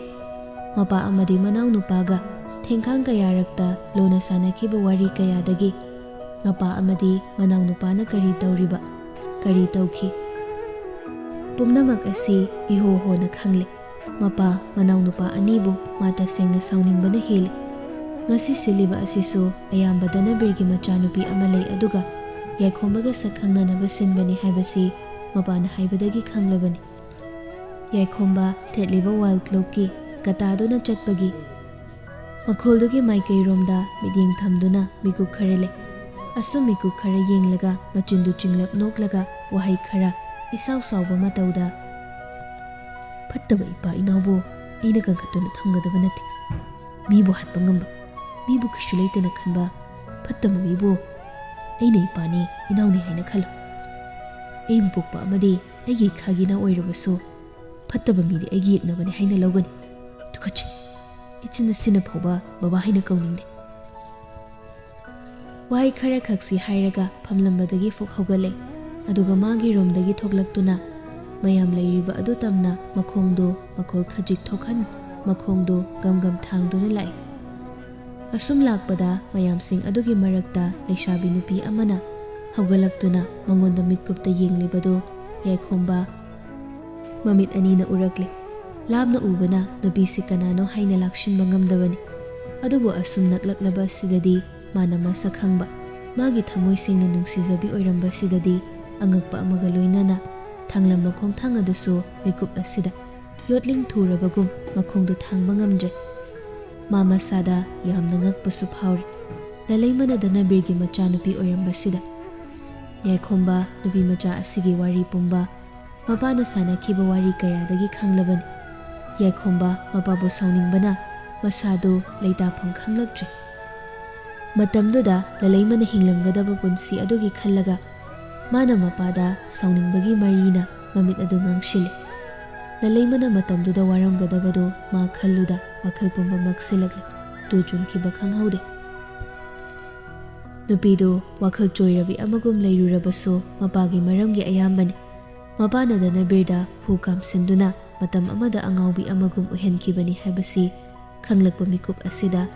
ꯃꯄꯥ ꯑꯃꯗꯤ ꯃꯅꯥꯎꯅꯨꯄꯥꯒ ꯊꯦꯡꯈꯥꯡ ꯀꯌꯥꯔꯛꯇ ꯂꯣꯟꯅ ꯁꯥꯟꯅꯈꯤꯕ ꯋꯥꯔꯤ ꯀꯌꯥꯗꯒꯤ ꯃꯄꯥ ꯑꯃꯗꯤ ꯃꯅꯥꯎꯅꯨꯄꯥꯅ ꯀꯔꯤ ꯇꯧꯔꯤꯕ, ꯀꯔꯤ ꯇꯧꯈꯤ, ꯄꯨꯝꯅꯃꯛ ꯑꯁꯤ ꯏꯍꯣ ꯍꯣꯅ ꯈꯪꯂꯦ꯫ ꯃꯄꯥ, ꯃꯅꯥꯎꯅꯨꯄꯥ ꯑꯅꯤꯕꯨ ꯃꯥ ꯇꯁꯦꯡꯅ ꯁꯥꯎꯅꯤꯡꯕꯅ ꯍꯦꯜꯂꯤ꯫ ꯉꯁꯤ ꯁꯤꯜꯂꯤꯕ ꯑꯁꯤꯁꯨ ꯑꯌꯥꯝꯕ ꯗꯅꯕꯤꯔꯒꯤ ꯃꯆꯥꯅꯨꯄꯤ ꯑꯃ ꯂꯩ, ꯑꯗꯨꯒ ꯌꯥꯏꯈꯣꯝꯕꯒ ꯁꯛ ꯈꯪꯅꯅꯕ ꯁꯤꯟꯕꯅꯤ ꯍꯥꯏꯕꯁꯤ ꯃꯄꯥꯅ ꯍꯥꯏꯕꯗꯒꯤ ꯈꯪꯂꯕꯅꯤ꯫ ꯌꯥꯏꯈꯣꯝꯕ ꯊꯦꯠꯂꯤꯕ ꯋꯥꯜ ꯀ꯭ꯂꯣꯛꯀꯤ ꯀꯇꯥꯗꯨꯅ ꯆꯠꯄꯒꯤ ꯃꯈꯣꯜꯗꯨꯒꯤ ꯃꯥꯏꯀꯩꯔꯣꯝꯗ ꯃꯤꯠꯌꯦꯡ ꯊꯝꯗꯨꯅ ꯃꯤꯀꯨꯞ ꯈꯔ ꯂꯩ꯫ ꯑꯁꯨꯝ ꯃꯤꯀꯨꯞ ꯈꯔ ꯌꯦꯡꯂꯒ ꯃꯆꯤꯟꯗꯨ ꯆꯤꯡꯂꯞ ꯅꯣꯛꯂꯒ ꯋꯥꯍꯩ ꯈꯔ ꯏꯁꯥꯎ ꯁꯥꯎꯕ ꯃꯇꯧꯗ, "ꯐꯠꯇꯕ ꯏꯄꯥ ꯏꯅꯥꯎꯕꯨ ꯑꯩꯅ ꯀꯟꯈꯠꯇꯨꯅ ꯊꯝꯒꯗꯕ ꯅꯠꯇꯦ꯫ ꯃꯤꯕꯨ ꯍꯥꯠꯄ ꯉꯝꯕ, ꯃꯤꯕꯨ ꯀꯩꯁꯨ ꯂꯩꯇꯅ ꯈꯟꯕ ꯐꯠꯇꯕ ꯃꯤꯕꯨ ꯑꯩꯅ ꯏꯄꯥꯅꯤ ꯏꯅꯥꯎꯅꯤ ꯍꯥꯏꯅ ꯈꯜꯂꯨ꯫ ꯑꯩꯕꯨ ꯄꯣꯛꯄ ꯑꯃꯗꯤ ꯑꯩꯒꯤ ꯏꯈꯥꯒꯤ ꯏꯅꯥꯎ ꯑꯣꯏꯔꯕꯁꯨ ꯐꯠꯇꯕ ꯃꯤꯗꯤ ꯑꯩꯒꯤ ꯌꯦꯛꯅꯕꯅꯤ ꯍꯥꯏꯅ ꯂꯧꯒꯅꯤ꯫ ꯇꯨꯀꯠꯆꯩ꯫ ꯏꯆꯤꯟ ꯑꯁꯤꯅ ꯐꯥꯎꯕ ꯕꯕꯥ ꯍꯥꯏꯅ ꯀꯧꯅꯤꯡꯗꯦ꯫" ꯋꯥꯍꯩ ꯈꯔ ꯈꯛꯁꯤ ꯍꯥꯏꯔꯒ ꯐꯝꯂꯝꯕꯗꯒꯤ ꯐꯨꯛ ꯍꯧꯒꯠꯂꯦ꯫ ꯑꯗꯨꯒ ꯃꯥꯒꯤ ꯔꯨꯝꯗꯒꯤ ꯊꯣꯛꯂꯛꯇꯨꯅ ꯃꯌꯥꯝ ꯂꯩꯔꯤꯕ ꯑꯗꯨ ꯇꯝꯅ ꯃꯈꯣꯡꯗꯨ ꯃꯈꯣꯜ ꯈꯖꯤꯛ ꯊꯣꯛꯍꯟ, ꯃꯈꯣꯡꯗꯨ ꯒꯝ ꯒꯝ ꯊꯥꯡꯗꯨꯅ ꯂꯥꯛꯏ꯫ ꯑꯁꯨꯝ ꯂꯥꯛꯄꯗ ꯃꯌꯥꯝꯁꯤꯡ ꯑꯗꯨꯒꯤ ꯃꯔꯛꯇ ꯂꯩꯁꯥꯕꯤ ꯅꯨꯄꯤ ꯑꯃꯅ ꯍꯧꯒꯠꯂꯛꯇꯨꯅ ꯃꯉꯣꯟꯗ ꯃꯤꯠꯀꯨꯞꯇ ꯌꯦꯡꯂꯤꯕꯗꯨ ꯌꯥꯏꯈꯣꯝꯕ ꯃꯃꯤꯠ ꯑꯅꯤꯅ ꯎꯔꯛꯂꯦ꯫ ꯂꯥꯞꯅ ꯎꯕꯅ ꯅꯨꯄꯤꯁꯤ ꯀꯅꯥꯅꯣ ꯍꯥꯏꯅ ꯂꯥꯛꯁꯤꯟꯕ ꯉꯝꯗꯕꯅꯤ꯫ ꯑꯗꯨꯕꯨ ꯑꯁꯨꯝ ꯅꯛꯂꯛꯂꯕ ꯑꯁꯤꯗꯗꯤ ꯃꯥꯅ ꯃꯁꯛ ꯈꯪꯕ, ꯃꯥꯒꯤ ꯊꯃꯣꯏ ꯁꯦꯡꯅ ꯅꯨꯡꯁꯤꯖꯕꯤ ꯑꯣꯏꯔꯝꯕꯁꯤꯗꯗꯤ ꯑꯉꯛꯄ ꯑꯃꯒ ꯂꯣꯏꯅꯅ ꯊꯥꯡꯂꯝꯕ ꯈꯣꯡꯊꯥꯡ ꯑꯗꯨꯁꯨ ꯃꯤꯀꯨꯞ ꯑꯁꯤꯗ ꯌꯣꯠꯂꯤꯡ ꯊꯨꯔꯕꯒꯨꯝ ꯃꯈꯣꯡꯗꯨ ꯊꯥꯡꯕ ꯉꯝꯗ꯭ꯔꯦ꯫ ꯃꯥ ꯃꯁꯥꯗ ꯌꯥꯝꯅ ꯉꯛꯄꯁꯨ ꯐꯥꯎꯔꯤ꯫ ꯂꯂꯩꯃꯅ ꯙꯅꯕꯤꯔꯒꯤ ꯃꯆꯥꯅꯨꯄꯤ ꯑꯣꯏꯔꯝꯕꯁꯤꯗ꯫ ꯌꯥꯏꯈꯣꯝꯕ ꯅꯨꯄꯤ ꯃꯆꯥ ꯑꯁꯤꯒꯤ ꯋꯥꯔꯤ ꯄꯨꯝꯕ ꯃꯄꯥꯅ ꯁꯥꯟꯅꯈꯤꯕ ꯋꯥꯔꯤ ꯀꯌꯥꯗꯒꯤ ꯈꯪꯂꯕꯅꯤ꯫ ꯌꯥꯏꯈꯣꯝꯕ ꯃꯄꯥꯕꯨ ꯁꯥꯎꯅꯤꯡꯕꯅ ꯃꯁꯥꯗꯨ ꯂꯩꯇꯥꯐꯝ ꯈꯪꯂꯛꯇ꯭ꯔꯦ꯫ ꯃꯇꯝꯗꯨꯗ ꯂꯂꯩꯃꯅ ꯍꯤꯡꯂꯝꯒꯗꯕ ꯄꯨꯟꯁꯤ ꯑꯗꯨꯒꯤ ꯈꯜꯂꯒ ꯃꯥꯅ ꯃꯄꯥꯗ ꯁꯥꯎꯅꯤꯡꯕꯒꯤ ꯃꯔꯤꯅ ꯃꯃꯤꯠ ꯑꯗꯨ ꯉꯥꯡꯁꯤꯜꯂꯤ꯫ ꯂꯂꯩꯃꯅ ꯃꯇꯝꯗꯨꯗ ꯋꯥꯔꯝꯒꯗꯕꯗꯨ ꯃꯥ ꯈꯜꯂꯨꯗ ꯋꯥꯈꯜ ꯄꯨꯝꯕ ꯃꯛꯁꯤꯜꯂꯛꯂꯤ꯫ ꯇꯨ ꯆꯨꯡꯈꯤꯕ ꯈꯪꯍꯧꯗꯦ꯫ ꯅꯨꯄꯤꯗꯨ ꯋꯥꯈꯜ ꯆꯣꯏꯔꯕꯤ ꯑꯃꯒꯨꯝ ꯂꯩꯔꯨꯔꯕꯁꯨ ꯃꯄꯥꯒꯤ ꯃꯔꯝꯒꯤ ꯑꯌꯥꯝꯕꯅꯤ꯫ ꯃꯄꯥꯅ ꯙꯅꯕꯤꯔꯗ ꯍꯨ ꯀꯥꯝꯁꯤꯟꯗꯨꯅ ꯃꯇꯝ ꯑꯃꯗ ꯑꯉꯥꯎꯕꯤ ꯑꯃꯒꯨꯝ ꯑꯣꯏꯍꯟꯈꯤꯕꯅꯤ ꯍꯥꯏꯕꯁꯤ ꯈꯪꯂꯛꯄ ꯃꯤꯀꯨꯞ ꯑꯁꯤꯗ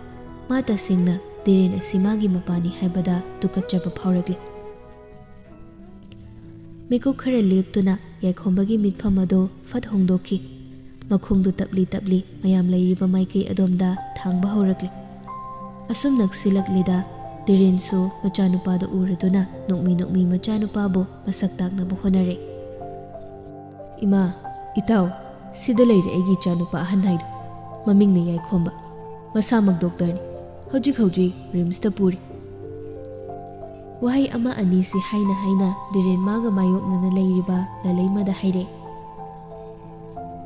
ꯃꯥ ꯇꯁꯦꯡꯅ ꯙꯤꯔꯦꯟ ꯑꯁꯤ ꯃꯥꯒꯤ ꯃꯄꯥꯅꯤ ꯍꯥꯏꯕꯗ ꯇꯨꯀꯠꯆꯕ ꯐꯥꯎꯔꯛꯂꯤ꯫ ꯃꯤꯀꯨꯞ ꯈꯔ ꯂꯦꯞꯇꯨꯅ ꯌꯥꯏꯈꯣꯝꯕꯒꯤ ꯃꯤꯠꯐꯝ ꯑꯗꯨ ꯐꯠ ꯍꯣꯡꯗꯣꯛꯈꯤ꯫ ꯃꯈꯣꯡꯗꯨ ꯇꯞꯂꯤ ꯇꯞꯂꯤ ꯃꯌꯥꯝ ꯂꯩꯔꯤꯕ ꯃꯥꯏꯀꯩ ꯑꯗꯣꯝꯗ ꯊꯥꯡꯕ ꯍꯧꯔꯛꯂꯤ꯫ ꯑꯁꯨꯝ ꯅꯛꯁꯤꯜꯂꯛꯂꯤꯗ ꯙꯤꯔꯦꯟꯁꯨ ꯃꯆꯥꯅꯨꯄꯥꯗꯨ ꯎꯔꯗꯨꯅ ꯅꯣꯛꯃꯤ ꯅꯣꯛꯃꯤ ꯃꯆꯥꯅꯨꯄꯥꯕꯨ ꯃꯁꯛ ꯇꯥꯛꯅꯕ ꯍꯣꯠꯅꯔꯦ꯫ "ꯏꯃꯥ, ꯏꯇꯥꯎ, ꯁꯤꯗ ꯂꯩꯔꯦ ꯑꯩꯒꯤ ꯏꯆꯥꯅꯨꯄꯥ ꯑꯍꯟ ꯍꯥꯏꯗꯣ꯫ ꯃꯃꯤꯡꯅ ꯌꯥꯏꯈꯣꯝꯕ꯫ ꯃꯁꯥꯃꯛ ꯗꯣꯛꯇꯔꯅꯤ꯫ ꯍꯧꯖꯤꯛ ꯍꯧꯖꯤꯛ ꯔꯤꯝꯁꯇ ꯄꯨꯔꯤ꯫" ꯋꯥꯍꯩ ꯑꯃ ꯑꯅꯤꯁꯤ ꯍꯥꯏꯅ ꯍꯥꯏꯅ ꯙꯤꯔꯦꯟ ꯃꯥꯒ ꯃꯥꯌꯣꯛꯅꯅ ꯂꯩꯔꯤꯕ ꯂꯂꯩꯃꯗ ꯍꯥꯏꯔꯦ꯫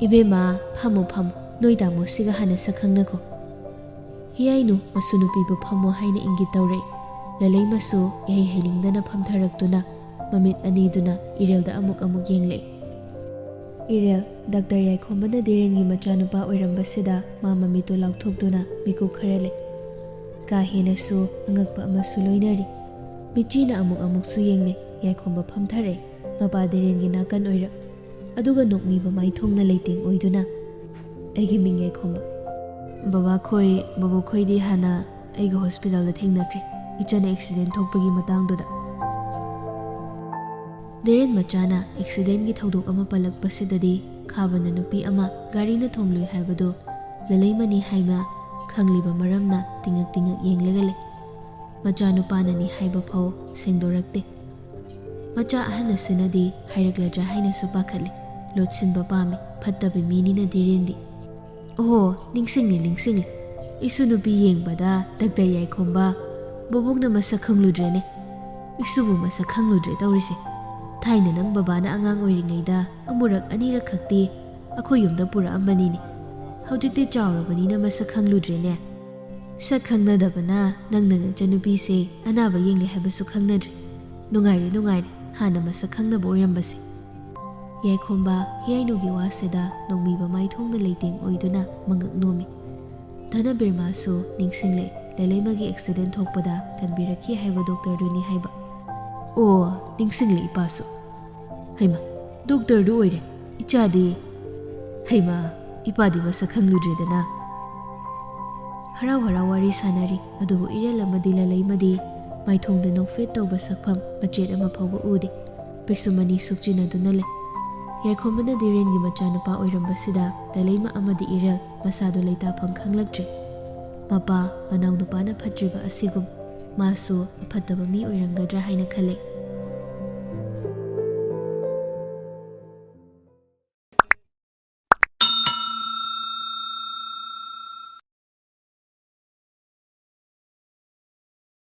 "ꯏꯕꯦꯝꯃ, ꯐꯝꯃꯣ, ꯐꯝꯃꯣ꯫ ꯅꯣꯏ ꯇꯥꯃꯣꯁꯤꯒ ꯍꯥꯟꯅ ꯁꯛ ꯈꯪꯅꯈꯣ꯫" ꯍꯤꯌꯥꯏꯅꯨ ꯃꯁꯨ ꯅꯨꯄꯤꯕꯨ ꯐꯝꯃꯣ ꯍꯥꯏꯅ ꯏꯪꯒꯤꯠ ꯇꯧꯔꯛꯏ꯫ ꯂꯂꯩꯃꯁꯨ ꯏꯍꯩ ꯍꯩꯅꯤꯡꯗꯅ ꯐꯝꯊꯔꯛꯇꯨꯅ ꯃꯃꯤꯠ ꯑꯅꯤꯗꯨꯅ ꯏꯔꯦꯜꯗ ꯑꯃꯨꯛ ꯑꯃꯨꯛ ꯌꯦꯡꯂꯛꯏ꯫ ꯏꯔꯦꯜ, ꯗꯥꯛꯇꯔ ꯌꯥꯏꯈꯣꯝꯕꯅ ꯙꯤꯔꯦꯟꯒꯤ ꯃꯆꯥꯅꯨꯄꯥ ꯑꯣꯏꯔꯝꯕꯁꯤꯗ ꯃꯥ ꯃꯃꯤꯠꯇꯨ ꯂꯥꯎꯊꯣꯛꯇꯨꯅ ꯃꯤꯀꯨꯞ ꯈꯔ ꯂꯩ꯫ ꯀꯥ ꯍꯦꯟꯅꯁꯨ ꯑꯉꯛꯄ ꯑꯃꯁꯨ ꯂꯣꯏꯅꯔꯤ꯫ ꯃꯤꯠꯆꯤꯅ ꯑꯃꯨꯛ ꯑꯃꯨꯛꯁꯨ ꯌꯦꯡꯂꯦ꯫ ꯌꯥꯏꯈꯣꯝꯕ ꯐꯝꯊꯔꯛꯏ꯫ ꯃꯄꯥ ꯙꯤꯔꯦꯟꯒꯤ ꯅꯥꯀꯟ ꯑꯣꯏꯔꯞ꯫ ꯑꯗꯨꯒ ꯅꯣꯛꯃꯤꯕ ꯃꯥꯏꯊꯣꯡꯅ ꯂꯩꯇꯦꯡ ꯑꯣꯏꯗꯨꯅ, "ꯑꯩꯒꯤ ꯃꯤꯡ ꯌꯥꯏꯈꯣꯝꯕ꯫ ꯕꯕꯥꯈꯣꯏ, ꯕꯕꯣꯛꯈꯣꯏꯗꯤ ꯍꯥꯟꯅ ꯑꯩꯒ ꯍꯣꯁꯄꯤꯇꯥꯜꯗ ꯊꯦꯡꯅꯈ꯭ꯔꯦ, ꯏꯆꯟ ꯑꯦꯛꯁꯤꯗꯦꯟ ꯊꯣꯛꯄꯒꯤ ꯃꯇꯥꯡꯗꯨꯗ꯫" ꯙꯤꯔꯦꯟ ꯃꯆꯥꯅ ꯑꯦꯛꯁꯤꯗꯦꯟꯒꯤ ꯊꯧꯗꯣꯛ ꯑꯃ ꯄꯜꯂꯛꯄꯁꯤꯗꯗꯤ ꯈꯥꯕꯅ ꯅꯨꯄꯤ ꯑꯃ ꯒꯥꯔꯤꯅ ꯊꯣꯝꯂꯨꯏ ꯍꯥꯏꯕꯗꯨ ꯂꯂꯩꯃꯅꯤ ꯍꯥꯏꯅ ꯈꯪꯂꯤꯕ ꯃꯔꯝꯅ ꯇꯤꯡꯉꯛ ꯇꯤꯡꯉꯛ ꯌꯦꯡꯂꯒ ꯂꯩ꯫ ꯃꯆꯥꯅꯨꯄꯥꯅꯅꯤ ꯍꯥꯏꯕ ꯐꯥꯎ ꯁꯦꯡꯗꯣꯔꯛꯇꯦ꯫ ꯃꯆꯥ ꯑꯍꯟ ꯑꯁꯤꯅꯗꯤ ꯍꯥꯏꯔꯛꯂꯗ꯭ꯔꯥ ꯍꯥꯏꯅꯁꯨ ꯄꯥꯈꯠꯂꯦ꯫ ꯂꯣꯠꯁꯤꯟꯕ ꯄꯥꯝꯃꯤ ꯐꯠꯇꯕ ꯃꯤꯅꯤꯅ ꯙꯤꯔꯦꯟꯗꯤ꯫ ꯑꯣꯍꯣ, ꯅꯤꯡꯁꯤꯡꯂꯦ, ꯅꯤꯡꯁꯤꯡꯂꯦ꯫ ꯏꯁꯨ ꯅꯨꯄꯤ ꯌꯦꯡꯕꯗ ꯗꯥꯛꯇꯔ ꯌꯥꯏꯈꯣꯝꯕ ꯕꯣꯕꯣꯛꯅ ꯃꯁꯛ ꯈꯪꯂꯨꯗ꯭ꯔꯦꯅꯦ꯫ ꯏꯁꯨꯕꯨ ꯃꯁꯛ ꯈꯪꯂꯨꯗ꯭ꯔꯦ ꯇꯧꯔꯤꯁꯦ꯫ ꯊꯥꯏꯅ ꯅꯪ ꯕꯕꯥꯅ ꯑꯉꯥꯡ ꯑꯣꯏꯔꯤꯉꯩꯗ ꯑꯃꯨꯔꯛ ꯑꯅꯤꯔꯛ ꯈꯛꯇꯤ ꯑꯩꯈꯣꯏ ꯌꯨꯝꯗ ꯄꯨꯔꯛꯑꯝꯕꯅꯤꯅꯦ꯫ ꯍꯧꯖꯤꯛꯇꯤ ꯆꯥꯎꯔꯕꯅꯤꯅ ꯃꯁꯛ ꯈꯪꯂꯨꯗ꯭ꯔꯦꯅꯦ꯫ ꯁꯛ ꯈꯪꯅꯗꯕꯅ ꯅꯪꯅ ꯅꯆꯟꯅꯨꯄꯤꯁꯦ ꯑꯅꯥꯕ ꯌꯦꯡꯂꯦ ꯍꯥꯏꯕꯁꯨ ꯈꯪꯅꯗ꯭ꯔꯦ꯫ ꯅꯨꯡꯉꯥꯏꯔꯦ, ꯅꯨꯡꯉꯥꯏꯔꯦ, ꯍꯥꯟꯅ ꯃꯁꯛ ꯈꯪꯅꯕ ꯑꯣꯏꯔꯝꯕꯁꯦ꯫ ꯌꯥꯏꯈꯣꯝꯕ ꯍꯤꯌꯥꯏꯅꯨꯒꯤ ꯋꯥꯁꯤꯗ ꯅꯣꯡꯃꯤꯕ ꯃꯥꯏꯊꯣꯡꯅ ꯂꯩꯇꯦꯡ ꯑꯣꯏꯗꯨꯅ ꯃꯉꯛ ꯅꯣꯝꯃꯤ꯫ ꯙꯅꯕꯤꯔꯃꯥꯁꯨ ꯅꯤꯡꯁꯤꯡꯂꯦ, ꯂꯂꯩꯃꯒꯤ ꯑꯦꯛꯁꯤꯗꯦꯟ ꯊꯣꯛꯄꯗ ꯀꯟꯕꯤꯔꯛꯈꯤ ꯍꯥꯏꯕ ꯗꯣꯛꯇꯔꯗꯨꯅꯤ ꯍꯥꯏꯕ꯫ ꯑꯣ, ꯅꯤꯡꯁꯤꯡꯂꯦ ꯏꯄꯥꯁꯨ꯫ ꯍꯩꯃ, ꯗꯣꯛꯇꯔꯗꯨ ꯑꯣꯏꯔꯦ꯫ ꯏꯆꯥꯗꯤ? ꯍꯩꯃ, ꯏꯄꯥꯗꯤ ꯃꯁꯛ ꯈꯪꯂꯨꯗ꯭ꯔꯦꯗꯅ꯫ ꯍꯔꯥꯎ ꯍꯔꯥꯎ ꯋꯥꯔꯤ ꯁꯥꯟꯅꯔꯤ, ꯑꯗꯨꯕꯨ ꯏꯔꯦꯜ ꯑꯃꯗꯤ ꯂꯂꯩꯃꯗꯤ ꯃꯥꯏꯊꯣꯡꯗ ꯅꯣꯛꯐꯦꯠ ꯇꯧꯕ ꯁꯛꯐꯝ ꯃꯆꯦꯠ ꯑꯃ ꯐꯥꯎꯕ ꯎꯗꯦ꯫ ꯄꯤꯁꯨꯝ ꯑꯅꯤ ꯁꯨꯛꯆꯤꯟꯅꯗꯨꯅ ꯂꯩ꯫ ꯌꯥꯏꯈꯣꯝꯕꯅ ꯙꯤꯔꯦꯟꯒꯤ ꯃꯆꯥꯅꯨꯄꯥ ꯑꯣꯏꯔꯝꯕꯁꯤꯗ ꯂꯂꯩꯃ ꯑꯃꯗꯤ ꯏꯔꯦꯜ ꯃꯁꯥꯗꯨ ꯂꯩꯇꯥꯐꯝ ꯈꯪꯂꯛꯇ꯭ꯔꯦ꯫ ꯃꯄꯥ, ꯃꯅꯥꯎꯅꯨꯄꯥꯅ ꯐꯠꯇ꯭ꯔꯤꯕ ꯑꯁꯤꯒꯨꯝ ꯃꯥꯁꯨ ꯑꯐꯠꯇꯕ ꯃꯤ ꯑꯣꯏꯔꯝꯒꯗ꯭ꯔꯥ ꯍꯥꯏꯅ ꯈꯜꯂꯦ꯫